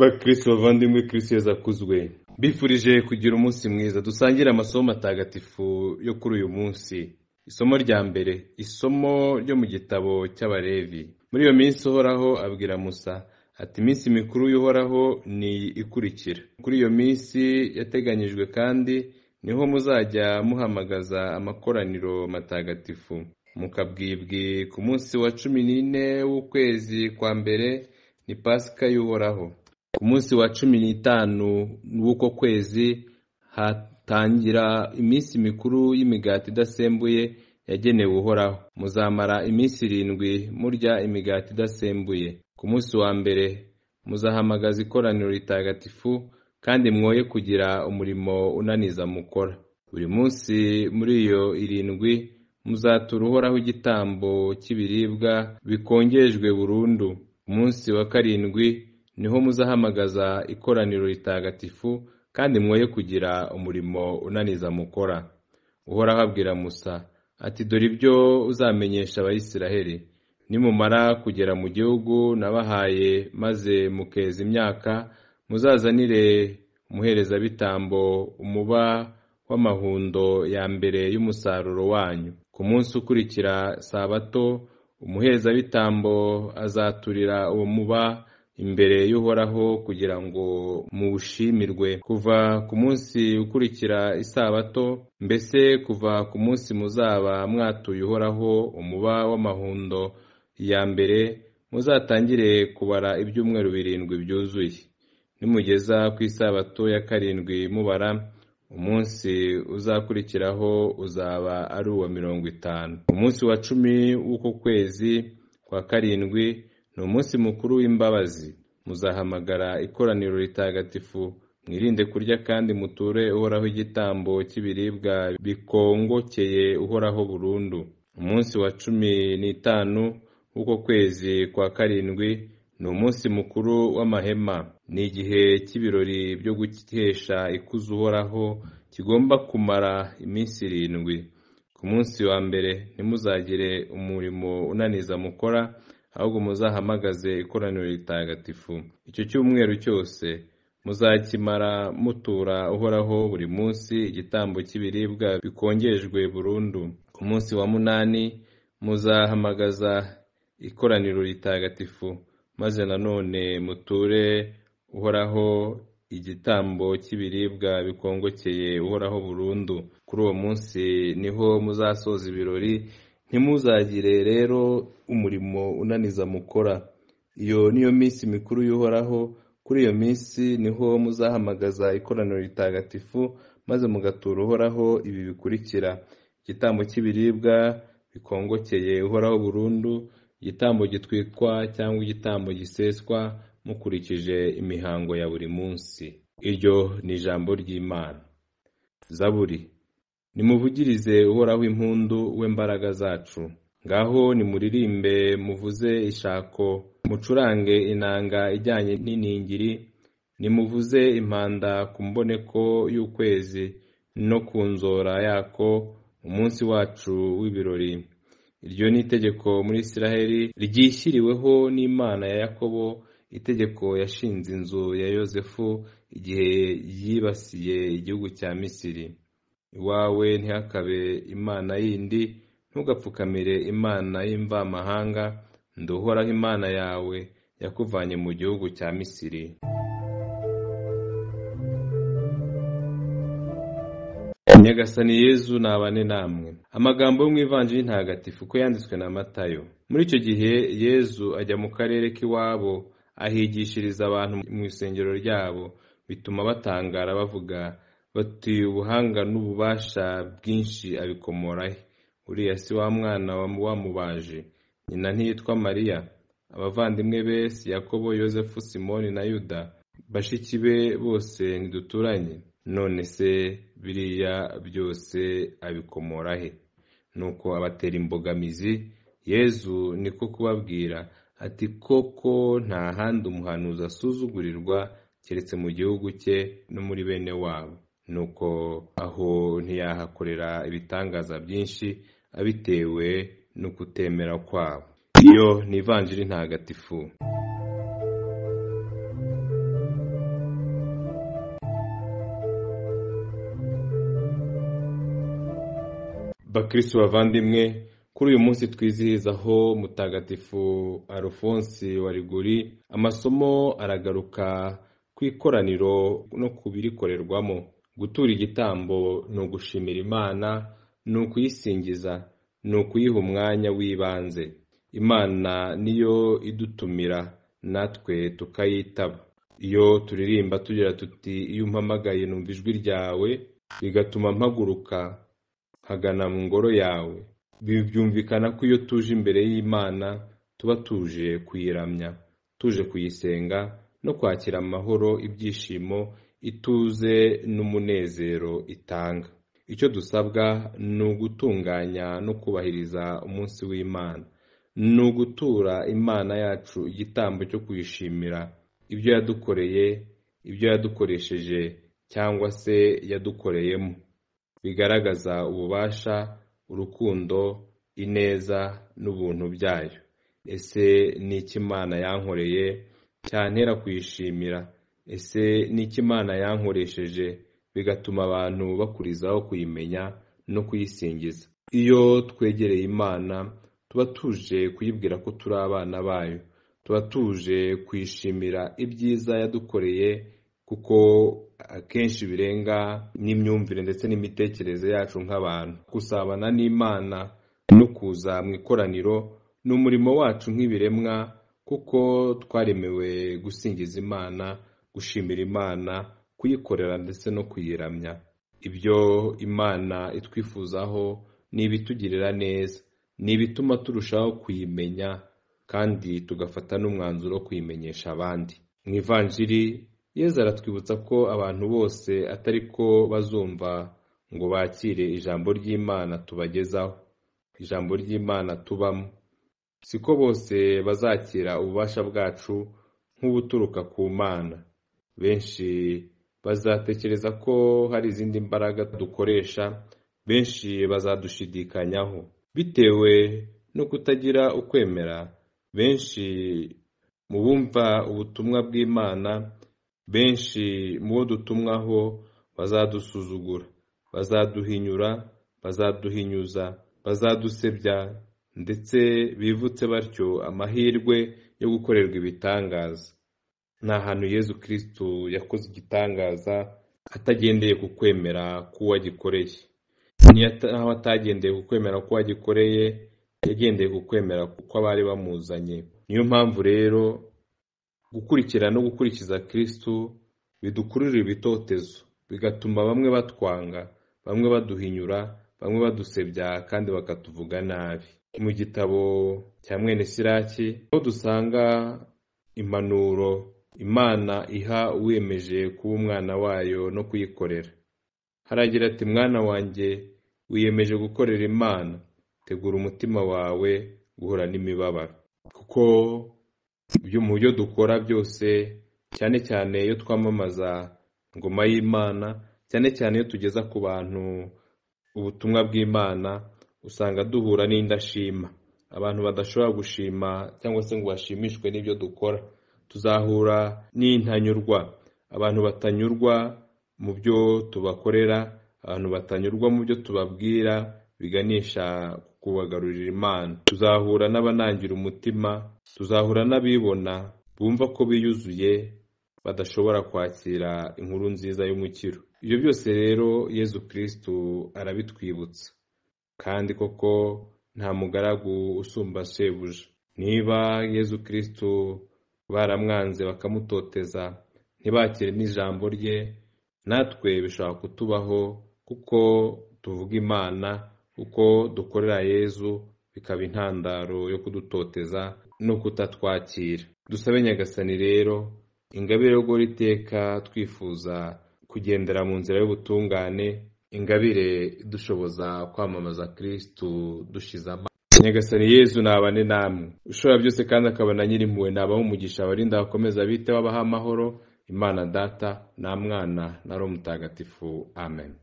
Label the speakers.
Speaker 1: Bakristo bavandimwe, Kristo Yezu akuzwe. Mbifurije kugira umunsi mwiza. Dusangire amasomo matagatifu yo kuri uyu munsi. Isomo rya mbere, isomo ryo mu gitabo cy'Abalevi. Muri iyo minsi Uhoraho abwira Musa ati: iminsi mikuru y'Uhoraho ni ikurikira. Kuri iyo minsi yateganyijwe kandi niho muzajya muhamagaza amakoraniro matagatifu. Mukabwibwi ku munsi wa 14 w'ukwezi kwa mbere ni Pasika y'Uhoraho. Ku munsi wa 15 w'uko kwezi hatangira iminsi mikuru y'imigati idasembuye yagenewe Uhoraho. Muzamara iminsi 7 murya imigati idasembuye. Ku munsi wa mbere muzahamagaza ikoraniro ritagatifu, kandi mwoye kugira umurimo unaniza mukora. Buri munsi muri iyo 7 muzatura Uhoraho igitambo cy'ibiribwa bikongejwe burundu. Ku munsi wa 7 niho muzahamagaza ikoraniro ritagatifu, kandi mwoye kugira umurimo unaniza mukora. Uhoraho abwira Musa ati: dore ibyo uzamenyesha Abayisraheli. Nimumara kugera mu gihugu nabahaye maze mukeza imyaka, muzazanire umuherezabitambo umuba w'amahundo ya mbere y'umusaruro wanyu. Ku munsi ukurikira Sabato, umuherezabitambo azaturira uwo muba imbere y'Uhoraho kugira ngo muwushimirwe. Kuva ku munsi ukurikira Isabato, mbese kuva ku munsi muzaba mwatuye Uhoraho umuba w'amahundo ya mbere, muzatangire kubara ibyumweru 7 byuzuye. Nimugeza ku Isabato ya 7 mubara, umunsi uzakurikiraho uzaba ari uwa 50. Umunsi wa 10 w'uko kwezi kwa 7 ni umunsi mukuru w'imbabazi. Muzahamagara ikoraniro ritagatifu, mwirinde kurya kandi muture Uhoraho igitambo cy'ibiribwa bikongokeye Uhoraho burundu. Umunsi wa 15 w'uko kwezi kwa 7 ni umunsi mukuru w'amahema. Ni igihe cy'ibirori byo guhesha ikuzo Uhoraho kigomba kumara iminsi 7. Ku munsi wa mbere ntimuzagire umurimo unaniza mukora, ahubwo muzahamagaze ikoraniro ritagatifu. Icyo cyumweru cyose muzakimara mutura Uhoraho buri munsi igitambo cy'ibiribwa bikongejwe burundu. Ku munsi wa 8 muzahamagaza ikoraniro ritagatifu, maze nanone muture Uhoraho igitambo cy'ibiribwa bikongokeye Uhoraho burundu. Kuri uwo munsi niho muzasoza ibirori, ntimuzagire rero umurimo unaniza mukora. Iyo niyo minsi mikuru y'Uhoraho. Kuri iyo minsi niho muzahamagaza ikoraniro ritagatifu, maze mugatura Uhoraho ibi bikurikira: igitambo cy'ibiribwa bikongokeye Uhoraho burundu, igitambo gitwikwa cyangwa igitambo giseswa mukurikije imihango ya buri munsi. Iryo ni ijambo ry'Imana. Zaburi. Nimuvugirize Uhoraho impundu, we mbaraga zacu. Ngaho nimuririmbe muvuze ishako, mucurange inanga ijyanye n'iningiri, nimuvuze impanda ku mboneko y'ukwezi no ku nzora yako, umunsi wacu w'ibirori. Iryo ni itegeko muri Isiraheli ryishyiriweho n'Imana ya Yakobo, itegeko yashinze inzu ya Yozefu igihe yibasiye igihugu cya Misiri. Iwawe ntihakabe imana yindi, ntugapfukamire imana y'imvamahanga. Ndi Uhoraho Imana yawe yakuvanye mu gihugu cya Misiri. Nyagasani Yezu nabane namwe. Amagambo yo mu Ivanjiri ntagatifu ko yanditswe na Matayo. Muri icyo gihe Yezu ajya mu karere k'iwabo, ahigishiriza abantu mu isengero ryabo, bituma batangara bavuga bati: ubuhanga n'ububasha bwinshi abikomora he? Uriya si wa mwana wamubaje? Nyina ntiyitwa Mariya? Abavandimwe be si Yakobo, Yozefu, Simoni na Yuda? Bashiki be bose ntiduturanye? None se biriya byose abikomora he? Nuko abatera imbogamizi. Yezu niko kubabwira ati: koko nta handi umuhanuzi asuzugurirwa keretse mu gihugu cye no muri bene wabo. Nuko aho ntiyahakorera ibitangaza byinshi abitewe no kutemera kwabo. Iyo ni Ivanjiri ntagatifu. Bakristu bavandimwe, kuri uyu munsi twizihizaho Mutagatifu Alufonsi wa Liguri, amasomo aragaruka ku ikoraniro no ku birikorerwamo. Gutura igitambo ni ugushimira Imana, ni ukuyisingiza, ni ukuyiha umwanya w'ibanze. Imana niyo idutumira, natwe tukayitaba. Iyo turirimba tugira tuti iyo umpamagaye numva ijwi ryawe, bigatuma mpaguruka nkagana mu ngoro yawe. Byumvikana ko iyo tuje imbere y'Imana tuba tuje kuyiramya, tuje kuyisenga no kwakira amahoro, ibyishimo, ituze n'umunezero itanga. Icyo dusabwa ni ugutunganya no kubahiriza umunsi w'Imana, ni ugutura Imana yacu igitambo cyo kuyishimira ibyo yadukoreye, ibyo yadukoresheje cyangwa se yadukoreyemo, bigaragaza ububasha, urukundo, ineza n'ubuntu byayo. Ese ni iki Imana yankoreye cyantera kuyishimira? Ese ni iki Imana yankoresheje bigatuma abantu bakurizaho kuyimenya no kuyisingiza? Iyo twegereye Imana tuba tuje kuyibwira ko turi abana bayo, tuba tuje kuyishimira ibyiza yadukoreye, kuko akenshi birenga n'imyumvire ndetse n'imitekerereze yacu nk'abantu. Gusabana n'Imana no kuza mu ikoraniro ni umurimo wacu nk'ibiremwa, kuko twaremewe gusingiza Imana, gushimira Imana, kuyikorera ndetse no kuyiramya. Ibyo Imana itwifuzaho ni ibitugirira neza, ni ibituma turushaho kuyimenya kandi tugafata n'umwanzuro wo kuyimenyesha abandi. Mu Ivanjiri Yezu aratwibutsa ko abantu bose atari ko bazumva ngo bakire ijambo ry'Imana tubagezaho, ijambo ry'Imana tubamo. Siko bose bazakira ububasha bwacu nk'ubuturuka ku Mana. Benshi bazatekereza ko hari izindi mbaraga dukoresha, benshi bazadushidikanyaho bitewe no kutagira ukwemera. Benshi mu bumva ubutumwa bw'Imana, benshi mu bo dutumwaho bazadusuzugura, bazaduhinyura, bazaduhinyuza, bazadusebya, ndetse bivutse batyo amahirwe yo gukorerwa ibitangaza. Nta hantu Yezu Kristu yakoze igitangaza atagendeye ku kwemera k'uwagikoreye. Naho atagendeye ku kwemera k'uwagikoreye, yagendeye ku kwemera kw'abari bamuzanye. Niyo mpamvu rero gukurikira no gukurikiza Kristu bidukururira ibitotezo, bigatuma bamwe batwanga, bamwe baduhinyura, bamwe badusebya kandi bakatuvuga nabi. Mu gitabo cya mwene Siraki aho dusanga impanuro Imana iha uwiyemeje kuba umwana wayo no kuyikorera. Haragira ati: mwana wanjye, wiyemeje gukorera Imana, tegura umutima wawe guhura n'imibabaro. Kuko mu byo dukora byose, cyane cyane iyo twamamaza ingoma y'Imana, cyane cyane iyo tugeza ku bantu ubutumwa bw'Imana, usanga duhura n'indashima, abantu badashobora gushima cyangwa se ngo bashimishwe n'ibyo dukora. Tuzahura n'intanyurwa, abantu batanyurwa mu byo tubakorera, abantu batanyurwa mu byo tubabwira biganisha kubagarurira Imana. Tuzahura n'abanangira umutima, tuzahura n'abibona bumva ko biyuzuye, badashobora kwakira inkuru nziza y'umukiro. Ibyo byose rero Yezu Kristu arabitwibutsa, kandi koko nta mugaragu usumba shebuja. Niba Yezu Kristu baramwanze bakamutoteza, ntibakire n'ijambo rye, natwe bishobora kutubaho, kuko tuvuga Imana, kuko dukorera Yezu, bikaba intandaro yo kudutoteza no kutatwakira. Dusabe Nyagasani rero ingabire yo guhora iteka twifuza kugendera mu nzira y'ubutungane, ingabire idushoboza kwamamaza Kristu dushize amanga. Nyagasani Yezu nabane namwe, ushobora byose kandi akaba na nyir'impuhwe, nabahe umugisha, abarinda abakomeza biteho, abaha amahoro. Imana Data na Mwana na Roho Mutagatifu. Amen.